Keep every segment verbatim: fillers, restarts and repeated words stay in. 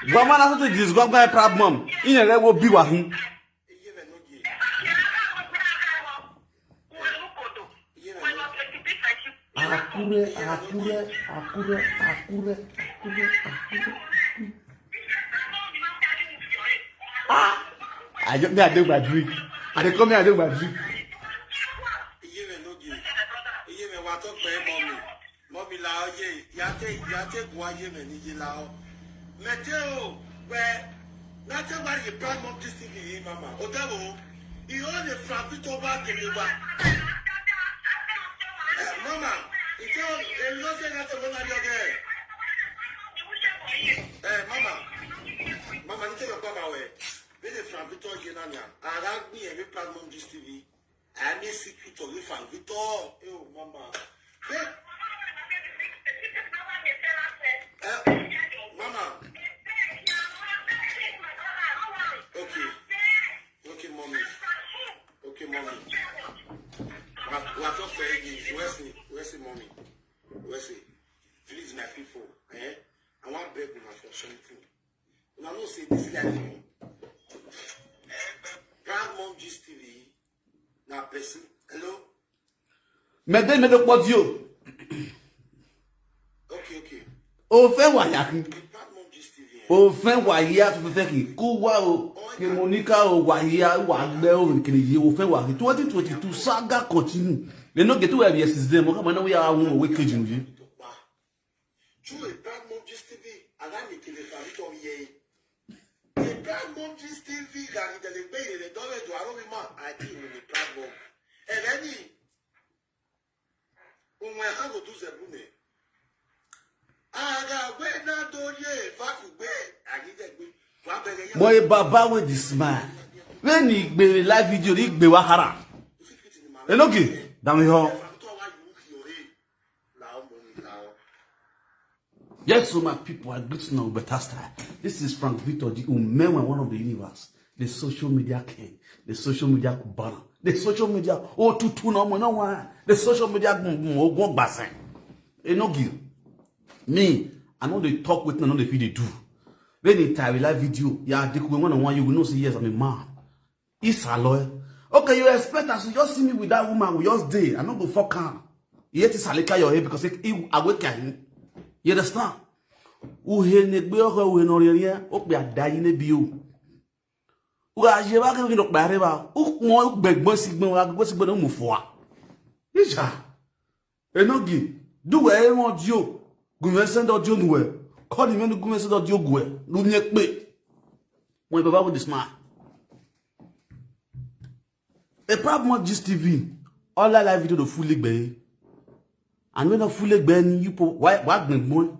Gwamana so to this gwamana problem. Ine re wo bi wa hin. Akure, Akure, Akure, Akure, Akure, Akure. Ah! I just, me, I dey my drink. I dey come here, I dey my drink. Iye me no dey. Iye me wa talk by mommy. Mommy la oye. Yate, yate gwa iye me ni ye la o. Meteo, where Nothing why you proud mom this thing in mama. Otero, you only from Victor Wagiriba. Mama, you tell you don't say nothing when I get. Eh, mama, mama, you tell your papa where. When you from Victor Yenania, I like me and you proud mom this T V. I mean secret of you from Victor. Oh, mama. Hey. Eh, mama. Okay. Okay, mommy. Okay, mommy. What, what you say? Where's the, where's the mommy? Where's the? Please, my people. Eh? I want beg una for something. Una know say this life, eh? Proud Mom Gist T V. Na person. Hello? Mede, mede kpɔ di o. Okay, okay. O fẹ́ wà yà kí. Proud Mom Gist T V, eh? O fẹ́ wà yà fífẹ́ kí. Kó wá o. Kí Monica o wà yà wà gbẹ o kìnìún yìí. O fẹ́ wà kí. Twenty twenty-two saga continue. They no get to where we are since then. Mo kà máa náwó yà wọ́n òwe kejì nìyí. True, a proud Mom Gist T V, and I'm a kid of Victoria. A proud Mom Gist T V, and the debate, the dollar to Aroma, I think will be proud Mom. And any, when we have to do the bune. Aga we na do ye, faku be, I need that we. Boy, Baba with this man. When he be live video, he be wahara. Enoki, damn you. Yes, so my people, I greet you now better style. This is Frank Victor, the Umewe, one of the universe, the social media king, the social media kubana, the social media oh two two no more no one, the social media gun gun ogun gbasen. Enogi, me, I know they talk with me, I know they feel they do. When they tie live video, yeah, they could one on one, you will know say yes, I'm a man. Isaloe. Okay, you expect as you just see me with that woman, we just day. I no go fuck her. You hate to salika your head because it, it awake him. You understand? Uhe negbe oho uhe no rie rie. Okpe adayi ne bi o. Uga je ba ke no kpare ba. Ukmo ugbegbo sigbo wa gbegbo sigbo no mu fo a. Ija. Enogi, do we e won dio. Gume send audio nu we. Call him enu gume send audio gwe. Lu nye pe. When Baba with the smile. A proud Mom Gist T V. All I live video the fully gbe. And when I fully gbe ni you po why why gbe mo?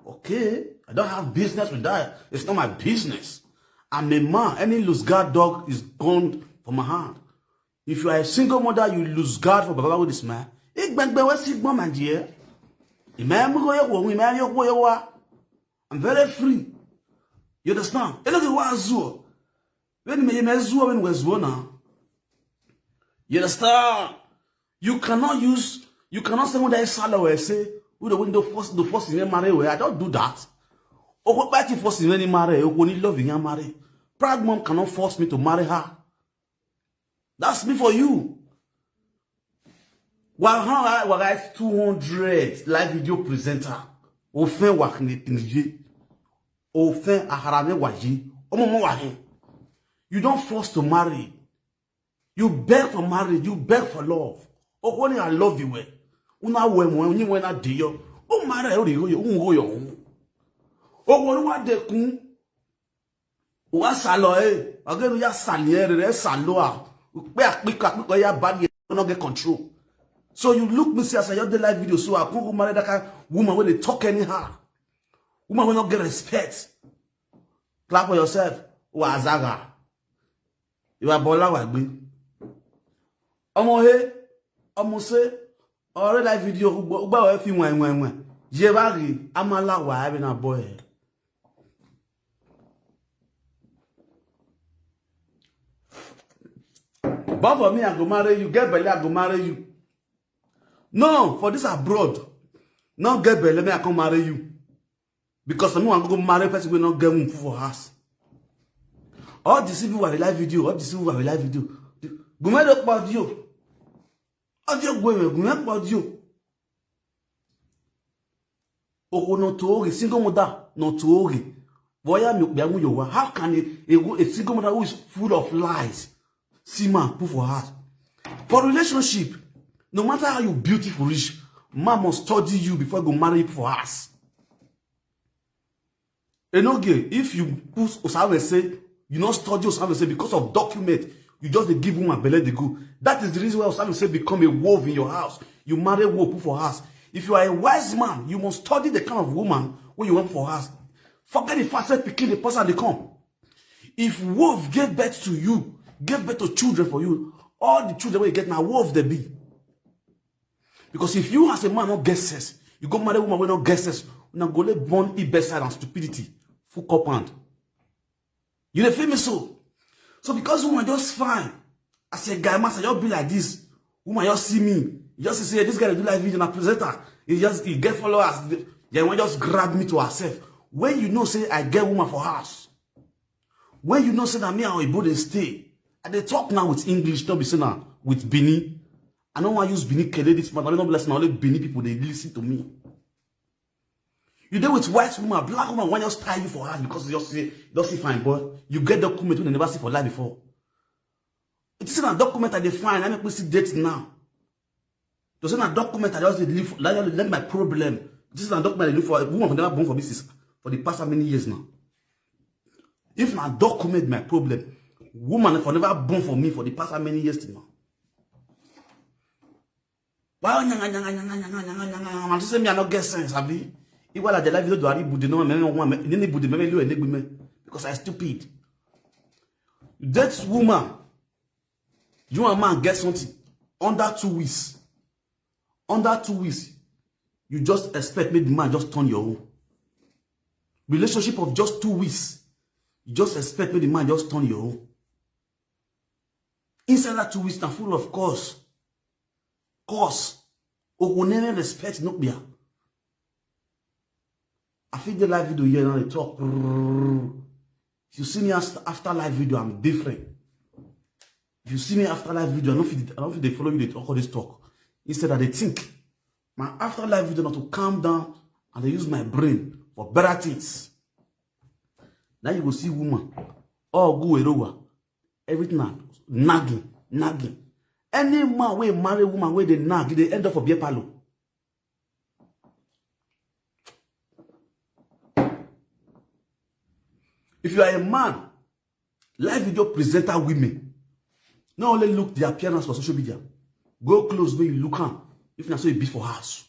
Okay, I don't have business with that. It's not my business. I'm a man. Any loose guard dog is gone from my hand. If you are a single mother, you lose guard for Baba with this man. Igbegbe we si gbon my dear. Ime mu go yo wo, ime yo wo yo wa. I'm very free. You understand? Enogi wa zuo. When me me zuo when we zuo na. You understand? You cannot use, you cannot say when they salo we say, who the window force the force in marry we. I don't do that. Oko pati force in marry, oko ni love in marry. Proud Mom cannot force me to marry her. That's me for you. Wa ha wa guys two hundred live video presenter. O fen wa kini kini ye. O fen ahara me wa ye. Omo mo wa he. You don't force to marry. You beg for marriage, you beg for love. Okoni I love you well. Una we mo ni we na de yo. O marry o ri yo, un go yo. Okoni wa de kun. Wa salo e, agenu ya sani e re salo a. Pe apiko apiko ya bad ye no get control. So you look me see as I just dey live video so I come go marry that kind woman wey dey talk anyhow. Woman wey no get respect. Clap for yourself. Wa zaga. Iwa bola wa gbe. Omo he, omo se, ore live video ugbo ugbo we fi wen wen wen. Je ba ri amala wa abi na boy. But for me, I go marry you. Get belle, I go marry you. No, for this abroad, no get belle, me I come marry you. Because some people go marry person wey no get womb for house. All these people are live video, all these people are live video. Gume don pọ̀ jù. Audio go, Gume pọ̀ jù. Oko no tori, single mother no tori. Boya mi obi amu yowa. How can a, a, a single mother who is full of lies see man put for house? For relationship, no matter how you beautiful reach, man must study you before go marry you for house. Enoge, if you put Osawe say, you not study Osawe say because of document, you just dey give woman belle dey go. That is the reason why Osawe say become a wolf in your house. You marry wolf put for house. If you are a wise man, you must study the kind of woman wey you want for house. Forget the fact say pikin dey pass and dey come. If wolf gave birth to you, gave birth to children for you, all the children wey you get na wolf dey be. Because if you as a man no get sense, you go marry woman wey no get sense, una go let born e bedside and stupidity full compound. You dey feel me so? So because woman just fine, as a guy master, just be like this. Woman just see me, you just say this guy dey do live video na presenter. He just he get followers. Yeah, one just grab me to herself. When you know say I get woman for house, when you know say na me and Oyibo dey stay, I dey talk now with English, no be say na with Benin. I no wan use Benin kele this matter. No be like say na only Benin people dey listen to me. You dey with white woman, black woman wan just tie you for house because you just say, just see fine boy. You get document wey dem never see for life before. It is na document I dey find, I make me see date now. To say na document I just dey live for, like, let my problem. This na document I dey look for. Woman for never born for me since for the past how many years now? If na document my problem, woman for never born for me for the past how many years till now? Why nyanga nyanga nyanga nyanga nyanga nyanga? Man say me I no get sense, abi? Iwala the life video do ari bude no me me one me ni bude me me lo enegbe me because I stupid. That woman, you and man get something under two weeks. Under two weeks, you just expect make the man just turn your own. Relationship of just two weeks, you just expect make the man just turn your own. Inside that two weeks, na full of cause. Cause. Ogunere respect no be. I fit dey live video here now dey talk. If you see me after, after live video, I'm different. If you see me after live video, I no fit, I no fit dey follow you dey talk all this talk. Instead, I dey think. My after live video na to calm down and dey use my brain for better things. Now you go see woman. Oh, go erowa. Everything na nagging, nagging. Any man wey marry woman wey dey nag, e dey end up for beer parlor. If you are a man, live video presenter women, not only look the appearance for social media. Go close when you look am. If na so e be for house.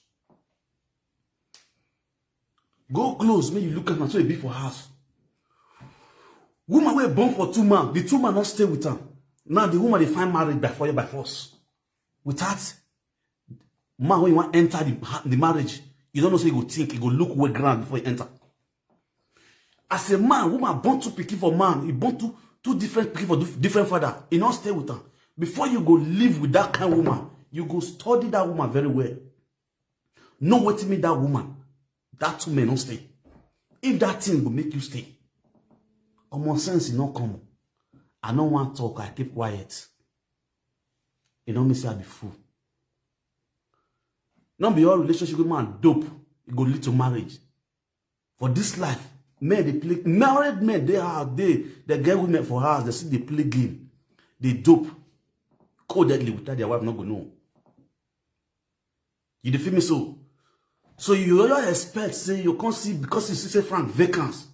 Go close when you look am, na so e be for house. Woman wey born for two man, the two man no stay with am. Now the woman dey find marriage by fire by force. Without man wey you wan enter the, the marriage, you don't know say you go think, you go look well ground before you enter. As a man, woman born two pikin for man, he born two two different pikin for dif- different father, he no stay with am. Before you go live with that kind woman, you go study that woman very well. Know wetin make that woman, that two men no stay. If that thing go make you stay, common sense e no come. I no wan talk, I keep quiet. E no mean say I be fool. No be all relationship with man dope, e go lead to marriage. For this life, men dey play, married men dey house, dey dey get women for house, dey still dey play game, dey dope codedly without their wife no go know. You dey feel me so? So you really expect say you come see because you see say Frank vacance,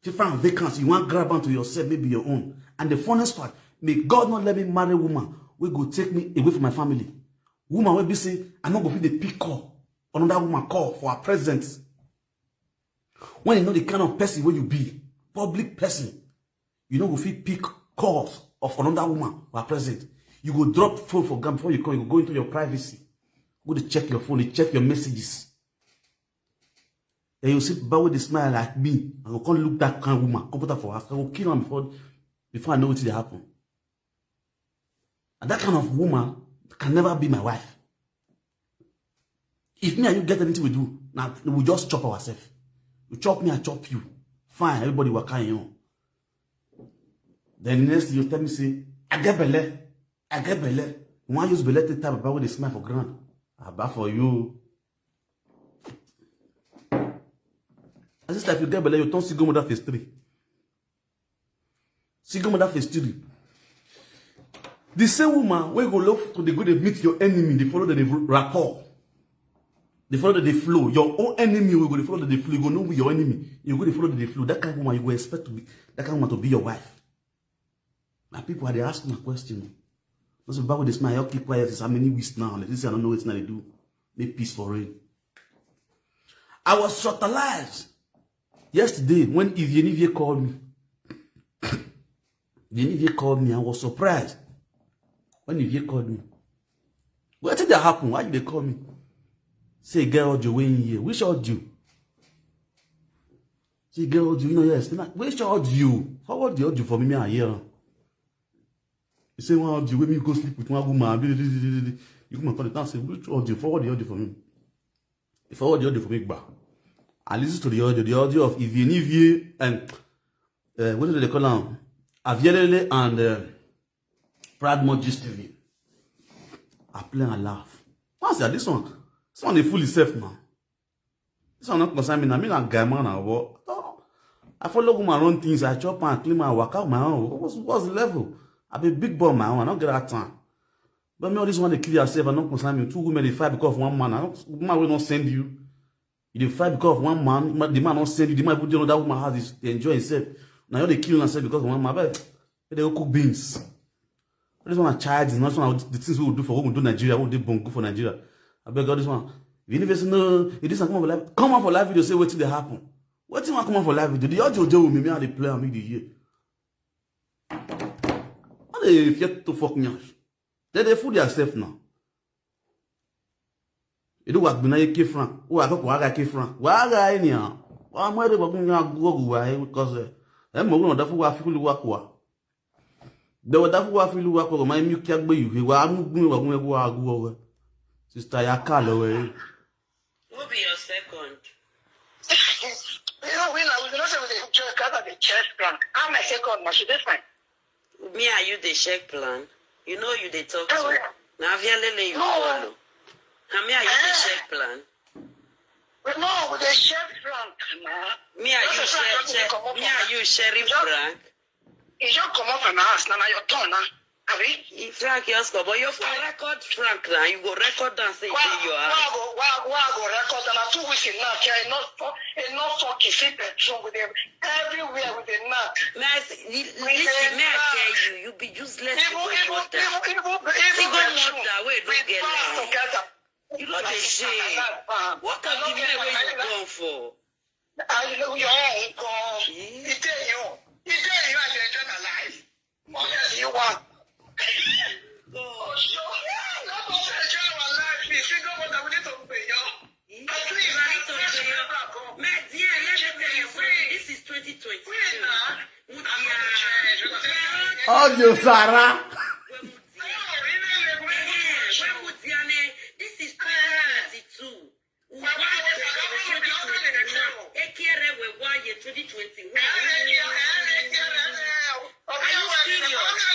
say Frank vacance, you wan grab am to yourself, maybe your own. And the funniest part, may God not let me marry woman wey go take me away from my family. Woman wey be say I no go fit dey pick call, another woman call for her presence. When you know the kind of person wey you be, public person, you no go fit pick calls of another woman for her presence. You go drop phone for ground before you come, you go go into your privacy, go dey check your phone, dey check your messages. Then you see Baba wey dey smile like me, I go come look that kind woman, come put her for house, I go kill am before before I know wetin dey happen. And that kind of woman can never be my wife. If me and you get anything we do, now we just chop ourselves. You chop me, I chop you. Fine, everybody waka in on. Then the next thing you tell me, say, "I get belle. I get belle." You wan use belle take tap baba wey dey smile for ground. Aba for you. My sister, if you get belle, you turn single mother phase three. Single mother phase three. The same woman wey go love to dey go dey meet your enemy, dey follow the rapport. Dey follow the flow. Your own enemy wey go dey follow the flow. You go know who your enemy. You go dey follow the flow. That kind of woman you go expect to be, that kind of woman to be your wife. Na people I dey ask my question. No say, "Baba wey dey smile, I keep quiet since how many weeks now? Like this, I don't know wetin I dey do. Make peace for reign." I was shortalized yesterday when Ivie Nivie called me. Ivie Nivie called me. I was surprised when Ivie called me. Wetin dey happen? Why you dey call me? Say, "Get audio wey in here." Which audio? Say, "Get audio." You know, yes. Which audio? Forward the audio for me, me I hear. You say one audio wey me go sleep with one woman. You come and call it and say, "Which audio?" Forward the audio for me. He forward the audio for me, gba. I listen to the audio, the audio of Ivie Nivie and, uh, what do they call am? Avielele and, uh, Proudmore Gist T V. I play and laugh. I say, "This one, this one dey fool himself, man. This one not concern me. Na me na guy man. I, I follow woman run things. I chop and clean my work out my own. What's, what's the level? I be big boy my own. I don't get that time." But me, all this one dey kill yourself. I don't concern me. Two women dey fight because of one man. I don't, woman will not send you. You dey fight because of one man. The man don't send you. The man put you on that woman house. Dey enjoy himself. Now you dey kill yourself because of one man. But they go cook beans. This one are child is not one of the things we will do for, we will do Nigeria. We will do bongo for Nigeria. I beg all this one. If you never say no, if this one come out for live, come out for live video, say wetin dey happen. Wetin wan come out for live video? The audio dey with me, me I dey play am, me dey hear. Why they fear to fuck nyash? They dey fool themselves now. You do what? Bina ke frank. Wa ko kwa ke frank. Wa ga ni a. Wa mo de ba kun ya go go wa e ko se. E mo no da fu wa fi ku wa kwa. De wa da fu wa fi lu wa kwa, ma mi kya gbe yu. Wa mu gun wa gun wa go. Sister, ya ka lo we. Who be your second? You know, we now, we know say we dey just gather the chest plan. How my second, ma, she dey fine. Me and you dey check plan. You know you dey talk to. Oh, yeah. Na Avielele you follow. Na me and you dey check plan. We know we dey check plan, na. Me and you share, share, me and you sharing plan. He just come up and ask, now, now your turn now. Abi? If Frank just come, but you for record Frank now. You go record and say, "Dey your house." Wa go, wa, wa go record and two weeks in now. Care not for, e not for kissing bedroom with them. Everywhere with the knock. Nice. Listen, may I tell you, you be useless. Even, even, even, even, even single mother wey no get life. You know the shame. What of the men wey you born for? I know your own, God. He tell you. He tell you I dey enjoy my life. What else you want? God. Oh, sure. Let us enjoy our life. We single mother, we need to pay you. I do it. We need to pay you. My dear, let me tell you something. This is twenty twenty-two. Audio Sarah. This is twenty twenty-two. Ekere we wa ye twenty twenty-one. Are you serious?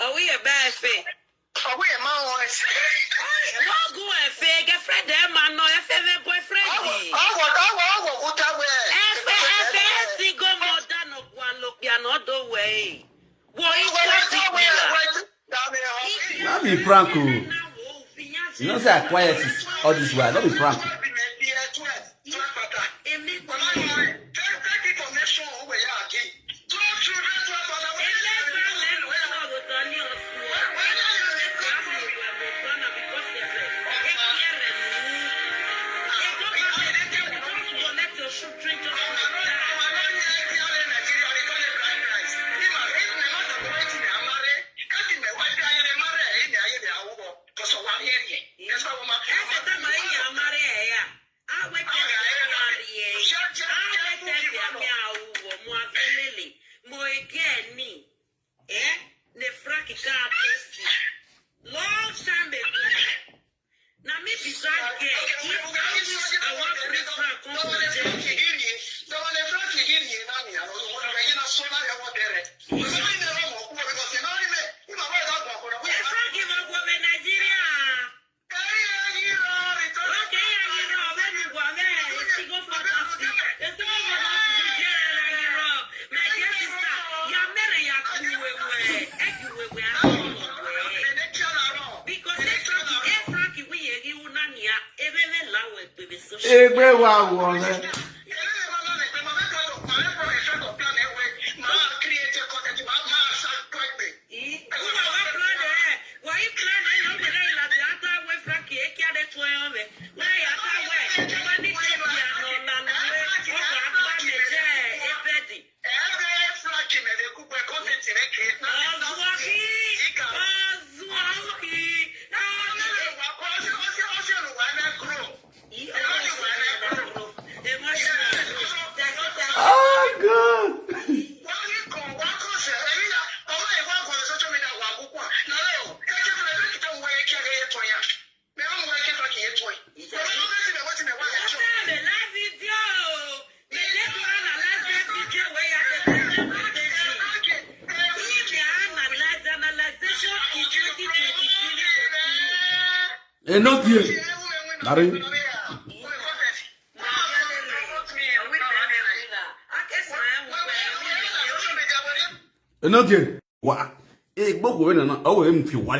Are we a bad fit? Are we a man or a... Wọ́n gun ẹ̀fẹ̀ girlfriend ẹ̀ máa ná ẹ̀fẹ̀ fẹ́ boyfriend. Ọwọ́, ọwọ́, ọwọ́, ọwọ́, ó dáwẹ́. Ẹ̀fẹ̀, ẹ̀fẹ̀, ẹ̀ ti gọ́mọ dáná, wà lópin àná dó wẹ̀ ẹ́. Wọ ikú ti gbìlà. That be prank o. You know say I quiet all this while. No be prank. Èmi kò mọ̀. Egbe wa wo ne. Oh God. E no there. Larry. E no there. Wa. E gboko we na na. O we mu fi wa.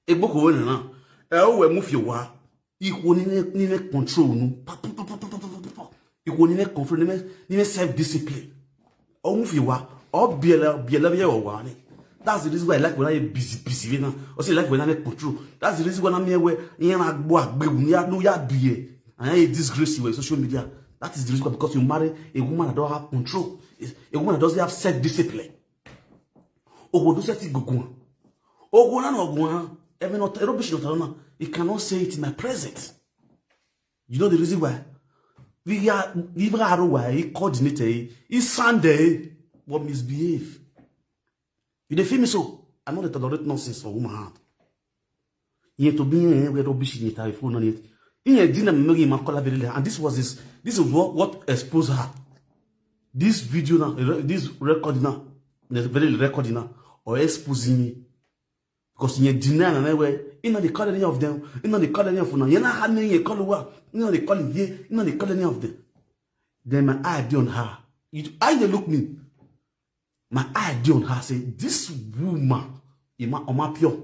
E gboko we na na. E o we mu fi wa. Ikwo ni ne, ni ne control nu. Pa, pa, pa. Ikwo ni ne control, ni ne, ni ne self discipline. O mu fi wa. O biela, biela bi wa ni. That's the reason why I like when I busy, busy, you know. I say like when I make control. That's the reason why I'm here where you know I go, I go, you know, you be here. And I disgrace you on social media. That is the reason why, because you marry a woman that don't have control, a woman that doesn't have self discipline. Ogo do set gugu. Ogo na no ogo. Even not rubbish not no. You cannot say it in my presence. You know the reason why? We are, we are why he coordinated, he Sunday, but misbehave. You dey feel me so? I know they tolerate nonsense for woman hand. Yet to be here, we rubbish in it, phone on it. In a dinner, Mary Makola Village, and this was this, this is what, what exposed her. This video now, re-, this record now, the very record now, or exposing me. Because you deny and I way, you know they call any of them, you know they call any of them, you know how many you call what, you know they call it here, you know they call any of them. Then my eye be on her. You, how they look me? My eye be on her, say, this woman, Ima Oma Pure.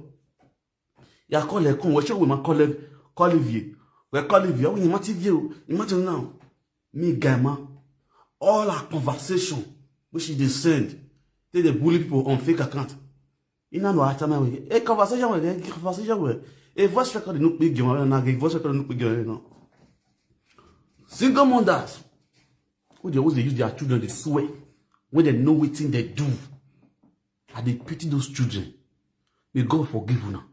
Ya call her, come, we show we ma call her, call her view. We call her view, we imagine view, imagine now. Me, guy, man, all our conversation, which she dey send, they dey bully people on fake account. You know, no, I tell me, a conversation with a conversation with a voice record, no big game, and a voice record, no big game, you know. Single mothers, who they always dey use their children, they swear, when they know wetin they do. I dey pity those children. May God forgive una.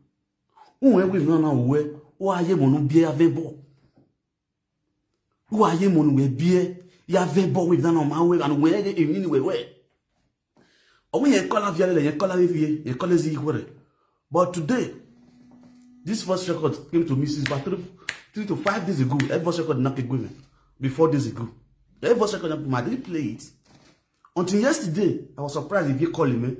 Who when we know now where, who are you, monu, be a vebo? Who are you, monu, we be a vebo with that on my way, and where they in anywhere, where? Or we call a via, you call a via, you call a zee, where? But today, this first record came to me since about three, three to five days ago. That first record not agreement. Before days ago. That first record, I didn't play it. Until yesterday, I was surprised if you call him, eh?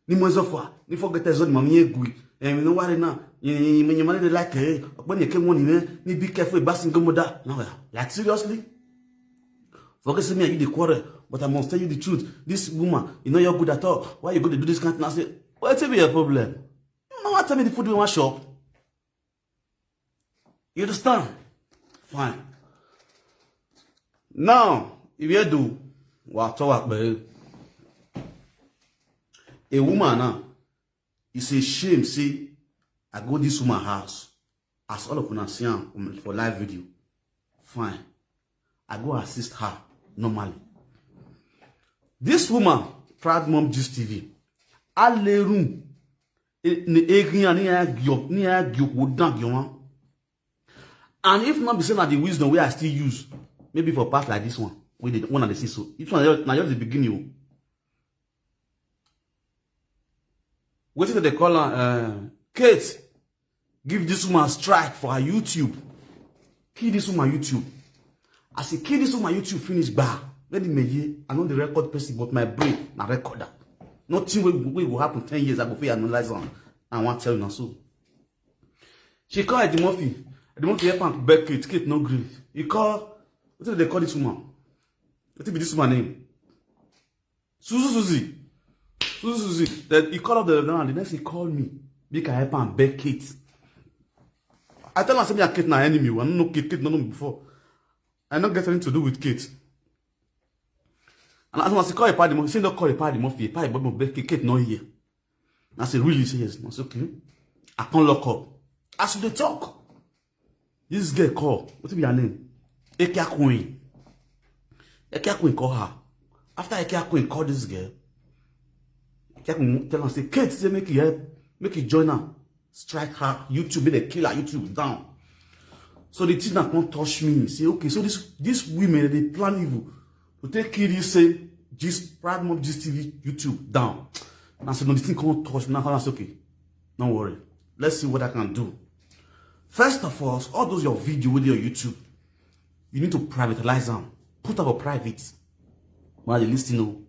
Ni mo so far, ni forget to zone mami egui. Eh, you know what now? You, you, you, you, like, eh, but you came one, eh? Ni be careful, basing go mother. No, yeah. Like, seriously? Forget say me and you dey quarrel, but I must tell you the truth. This woman, you know you're good at all. Why you go to do this kind of thing? I say, what be your problem? No, what tell me the food we want shop. You understand? Fine. Now, if you do, what talk about a woman now? It's a shame, see, I go this woman house. As all of una see am, um, for live video. Fine. I go assist her normally. This woman, Proud Mom Gist T V, a le room. E, ni egin ani ya gyo, ni ya gyo ko dan gyo wan. And if not be say na the wisdom wey I still use, maybe for part like this one, wey dey, one of the see so. This one na just, na just the beginning o. Wetin dem dey call am? Uh, Kate give this woman strike for her YouTube. Kill this woman YouTube. As he kill this woman YouTube finish, bah, let me hear. I know the record person, but my brain na recorder. Nothing wey, wey go happen ten years, I go fit analyze am. I wan tell una so. She call Eddie Murphy. Eddie Murphy help am beg Kate. Kate no gree. He call, wetin dem dey call this woman? Wetin be this woman name? Suzu Suzy. Suzu Suzy. Then he call up the ground. The next he called me. Make I help am beg Kate. I tell am say me and Kate na enemy o. I no know Kate, Kate no know me before. I no get anything to do with Kate. And as I say, call Epa Edimofi, say no call Epa Edimofi, Epa Edimofi, Kate, Kate no here. I say, "Really?" Say, "Yes." I say, "Okay." I come lock up. As we dey talk, this girl call. What be her name? Ekia Queen. Ekia Queen call her. After Ekia Queen call this girl, Ekia Queen tell am say, "Kate say make you help, make you join her. Strike her YouTube, make dem kill her YouTube down." So the thing that come touch me, say, "Okay, so this, these women, they plan evil to take kill this same Gist, Proud Mom Gist T V YouTube down." And so the thing come touch me. Now I say, "Okay, don't worry. Let's see what I can do." First of all, all those your video with your YouTube, you need to privatize them. Put up a private. When I dey listen o.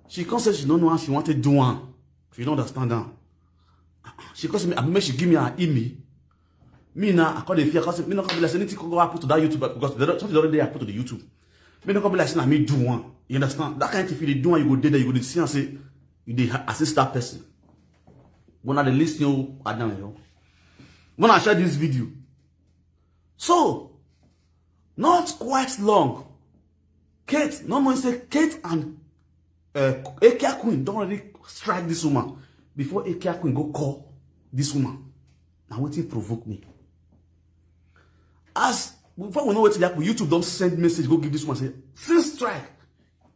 She come say she no know how she want to do am. She no understand am. She come say, "Abi make she give me her email." Me now, I call the fear, 'cause me no come be like say anything come go happen to that YouTube, because there, something already happen to the YouTube. Me no come be like say na me do one. You understand? That kind of thing, if you dey do one, you go dey there, you go dey see and say you dey ha-, assist that person. When I dey listen, you are down here. When I share this video, so not quite long, Kate, no more say Kate and uh, Ekia Queen don already strike this woman before Ekia Queen go call this woman. Now wetin provoke me? As before we know wetin happen, YouTube don send message go give this woman say, "Since strike,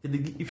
they dey gi-, if